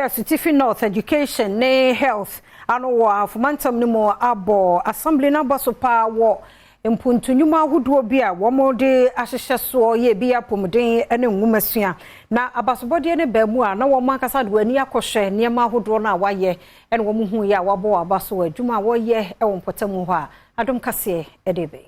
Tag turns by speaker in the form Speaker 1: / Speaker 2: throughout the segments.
Speaker 1: Asutifi North Education ne Health ano wɔ Afomantam no mu abɔ Assembly no abɔ so paa wɔ mpuntunwuma ahodoɔ bi a wɔde ahyehyɛ soɔ yɛ bi apɔmuden ne nwomasua. Na abasobɔdeɛ no baa mu a, na wɔn ankasa de wɔn ani akɔhwɛ nneɛma ahodoɔ no a wɔayɛ ɛna wɔn hu yɛ a wɔabɔ wɔn aba so wɔ adwuma a wɔreyɛ wɔ mpɔtam hɔ a Adom Kaseɛ de bɛn.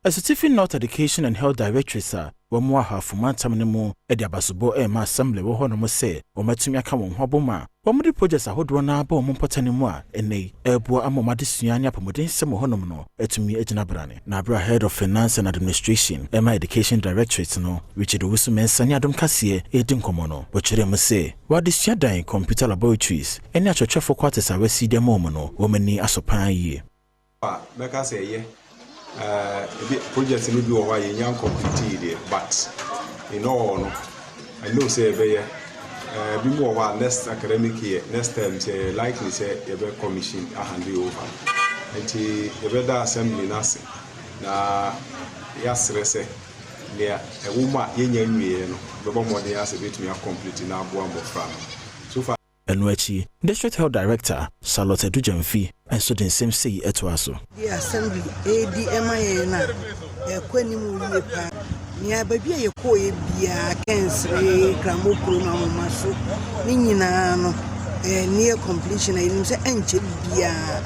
Speaker 2: Asutifi North Education and Health Directorates a wɔn wɔ Ahafomantam no mu de abasobɔ rema Assembly wɔ hɔnom sɛ wɔatumi aka wɔn ho abom a wɔde projects ahodoɔ no aba wɔn mpɔtam no mu a ɛnnɛ yi ɛreboa ama wɔn adesua ne apɔmuden nsɛm wɔ hɔnom no atumi agyina brane. Na abere a Head of Finance and Administration ɛma Education Directorate no, Richard Owusu Mensah, ne Adom Kaseɛ ɛredi nkɔmmɔ no, wɔkyerɛ mu sɛ wɔadesua dan, computer laboratories ne akyerɛkyerɛfoɔ quarters a wɔasi de ama wɔn no, wɔn ani asɔ paa yie.
Speaker 3: A mɛka sɛ ɛyɛ ebi project no bi wɔ hɔ a yɛnya complete deɛ, but in all no, I know sɛ yɛbɛyɛ ebi mu wɔ hɔ a next academic year, next term, sɛ likely sɛ yɛbɛ commission ahand over. Nti yɛbɛda Assembly no ase na yɛasrɛ sɛ nea ɛwɔ mu a yɛnya nwieɛ no, bɛbɔ mmɔden asɛ bɛtumi acomplete na aboa mmɔfra no so far.
Speaker 2: Ɛno akyi, District Health Director Charlotte Adujamfi nso de nsɛm sei ɛtoa so.
Speaker 4: The Assembly ɛredi ɛma yɛn no a ɛkɔ anim yie paa. Nea baabi a yɛkɔɔyɛ biara, Kɛnsere, Kramokuro no, Amoma so ne nyinaa no, ɛyɛ near completion a yɛnim sɛ ɛnkyɛ biara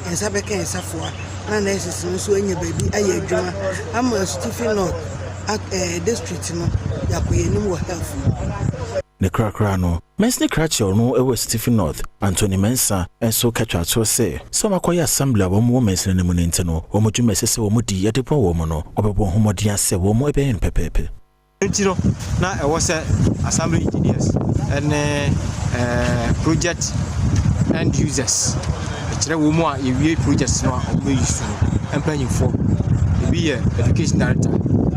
Speaker 4: yɛn nsa bɛka yɛn safoa na nurses no nso anya baabi ayɛ adwuma ama Asutifi North District no yɛakɔ yɛn anim wɔ health mu.
Speaker 2: Ne korakora no, mansini krakye ɔno wɔ Asutifi North, Anthony Mensa, nso ka twa toɔ sɛ wɔakɔyɛ Assembly a wɔn wɔ mansini no mu no nti no, wɔn dwuma ɛsɛ sɛ wɔn di yɛde boa wɔn no, wɔbɛbɔ wɔn ho mmɔden sɛ wɔn bɛyɛ no pɛpɛɛpɛ.
Speaker 5: Nti no na ɛwɔ sɛ Assembly engineers ne project end users, ɛkyerɛ wɔn mu a yɛwie project no a wɔn bɛyi so no mpanyinfoɔ, ebi yɛ education director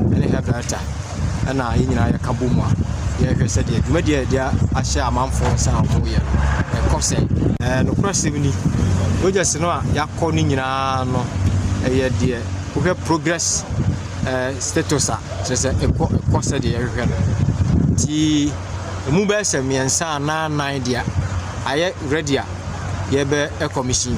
Speaker 5: ne health director, ɛna yɛn nyinaa yɛka bɔ mu a yɛhwɛ sɛdeɛ dwumadie a yɛde ahyɛ amanfoɔ nsa a wɔyɛ no ɛkɔ sɛn. Nokorɛ sɛm ni, project no a yɛakɔ no nyinaa no, ɛyɛ deɛ wohwɛ progress status a, kyerɛ sɛ ɛkɔ sɛdeɛ yɛhwehwɛ no. Nti emu bɛyɛ sɛ mmiɛnsa anaa nan deɛ ayɛ ready a yɛbɛ commission.